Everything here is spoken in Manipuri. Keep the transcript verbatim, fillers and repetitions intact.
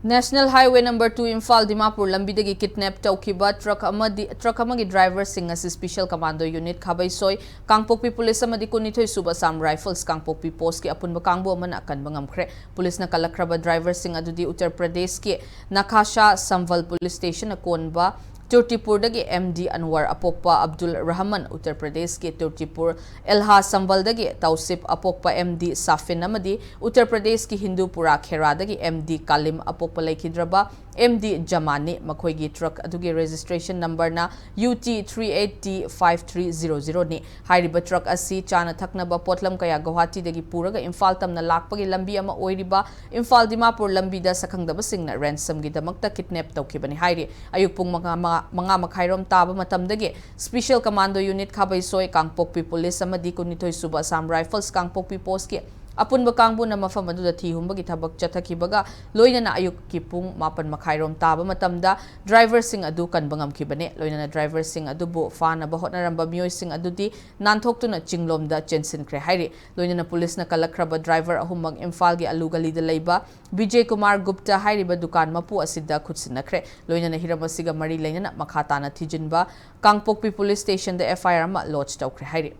National Highway number two Imphal Dimapur ꯂꯝꯕꯤꯗꯒꯤ kidnap ꯇꯧꯈꯤꯕ truck ꯑꯃꯗꯤ, truck ꯑꯃꯒꯤ driverꯁꯤꯡ ꯑꯁꯤ Special Commando Unit ꯈꯥꯕꯩꯁꯣꯏ, ꯀꯥꯡꯄꯣꯛꯄꯤ Police ꯑꯃꯗꯤ ꯀꯨꯟꯅꯤꯊꯣꯏ ꯁꯨꯕ Assam Rifles ꯀꯥꯡꯄꯣꯛꯄꯤ Postꯀꯤ ꯑꯄꯨꯟꯕ ꯀꯥꯡꯕꯨ ꯑꯃꯅ ꯀꯟꯕ ꯉꯝꯈ꯭ꯔꯦ꯫ Policeꯅ ꯀꯜꯂꯛꯈ꯭ꯔꯕ driverꯁꯤꯡ ꯑꯗꯨꯗꯤ ꯎꯠꯇꯔ ꯄ꯭ꯔꯗꯦꯁꯀꯤ ꯅꯈꯥꯁꯥ ꯁꯝꯚꯜ Police Stationꯅ ꯀꯣꯟꯕ ꯇꯨꯔꯇꯤꯄꯨꯔꯗꯒꯤ M D ꯑꯟꯋꯔ ꯑꯄꯣꯛꯄ ꯑꯕꯗꯨꯜ ꯔꯍꯃꯟ, ꯎꯠꯇꯔ ꯄ꯭ꯔꯗꯦꯁꯀꯤ ꯇꯨꯔꯇꯤꯄꯨꯔ ꯑꯦꯜꯍꯥ ꯁꯝꯚꯜꯗꯒꯤ ꯇꯧꯁꯤꯞ ꯑꯄꯣꯛꯄ M D ꯁꯥꯐꯤꯟ ꯑꯃꯗꯤ ꯎꯠꯇꯔ ꯄ꯭ꯔꯗꯦꯁꯀꯤ ꯍꯤꯟꯗꯨꯄꯨꯔꯥ ꯈꯦꯔꯥꯗꯒꯤ M D ꯀꯥꯂꯤꯝ ꯑꯄꯣꯛꯄ ꯂꯩꯈꯤꯗ꯭ꯔꯕ M D ꯖꯃꯥꯟꯅꯤ꯫ ꯃꯈꯣꯏꯒꯤ truck ꯑꯗꯨꯒꯤ registration numberꯅ U T three eight T five three zero zero ꯅꯤ꯫ ꯍꯥꯏꯔꯤꯕ truck ꯑꯁꯤ ꯆꯥꯅ ꯊꯛꯅꯕ ꯄꯣꯠꯂꯝ ꯀꯌꯥ ꯒꯧꯍꯥꯇꯤꯗꯒꯤ ꯄꯨꯔꯒ ꯏꯝꯐꯥꯜ ꯇꯝꯅ ꯂꯥꯛꯄꯒꯤ ꯂꯝꯕꯤ ꯑꯃ ꯑꯣꯏꯔꯤꯕ ꯏꯝꯐꯥꯜ ꯗꯤꯃꯥꯄꯨꯔ ꯂꯝꯕꯤꯗ ꯁꯛꯈꯪꯗꯕꯁꯤꯡꯅ ransomꯒꯤꯗꯃꯛꯇ kidnap ꯇꯧꯈꯤꯕꯅꯤ ꯍꯥꯏꯔꯤ꯫ ꯑꯌꯨꯛ ꯄꯨꯡ ꯃꯉꯥ, ꯃꯉꯥ, ꯃꯉꯥ ꯃꯈꯥꯏꯔꯣꯝ ꯇꯥꯕ ꯃꯇꯝꯗꯒꯤ Special Commando Unit ꯈꯥꯕꯩꯁꯣꯏ, ꯀꯥꯡꯄꯣꯛꯄꯤ Police ꯑꯃꯗꯤ ꯀꯨꯟꯅꯤꯊꯣꯏ ꯁꯨꯕ Assam Rifles ꯀꯥꯡꯄꯣꯛꯄꯤ Postꯀꯤ ꯑꯄꯨꯟꯕ ꯀꯥꯡꯕꯨꯅ ꯃꯐꯝ ꯑꯗꯨꯗ ꯊꯤ ꯍꯨꯝꯕꯒꯤ ꯊꯕꯛ ꯆꯠꯊꯈꯤꯕꯒ ꯂꯣꯏꯅꯅ ꯑꯌꯨꯛꯀꯤ ꯄꯨꯡ ꯃꯥꯄꯟ ꯃꯈꯥꯏꯔꯣꯝ ꯇꯥꯕ ꯃꯇꯝꯗ driverꯁꯤꯡ ꯑꯗꯨ ꯀꯟꯕ ꯉꯝꯈꯤꯕꯅꯦ꯫ ꯂꯣꯏꯅꯅ driverꯁꯤꯡ ꯑꯗꯨꯕꯨ ꯐꯥꯅꯕ ꯍꯣꯠꯅꯔꯝꯕ ꯃꯤꯑꯣꯏꯁꯤꯡ ꯑꯗꯨꯗꯤ ꯅꯥꯟꯊꯣꯛꯇꯨꯅ ꯆꯤꯡꯂꯣꯝꯗ ꯆꯦꯟꯁꯤꯟꯈ꯭ꯔꯦ ꯍꯥꯏꯔꯤ꯫ ꯂꯣꯏꯅꯅ Policeꯅ ꯀꯜꯂꯛꯈ꯭ꯔꯕ driver ꯑꯍꯨꯝꯃꯛ ꯏꯝꯐꯥꯜꯒꯤ ꯑꯂꯨ ꯒꯂꯤꯗ ꯂꯩꯕ ꯕꯤꯖꯦ ꯀꯨꯃꯥꯔ ꯒꯨꯞꯇ ꯍꯥꯏꯔꯤꯕ ꯗꯨꯀꯥꯟ ꯃꯄꯨ ꯑꯁꯤꯗ ꯈꯨꯠꯁꯤꯟꯅꯈ꯭ꯔꯦ꯫ ꯂꯣꯏꯅꯅ ꯍꯤꯔꯝ ꯑꯁꯤꯒ ꯃꯔꯤ ꯂꯩꯅꯅ ꯃꯈꯥ ꯇꯥꯅ ꯊꯤꯖꯤꯟꯕ ꯀꯥꯡꯄꯣꯛꯄꯤ Police Stationꯗ F I R ꯑꯃ lodge ꯇꯧꯈ꯭ꯔꯦ ꯍꯥꯏꯔꯤ꯫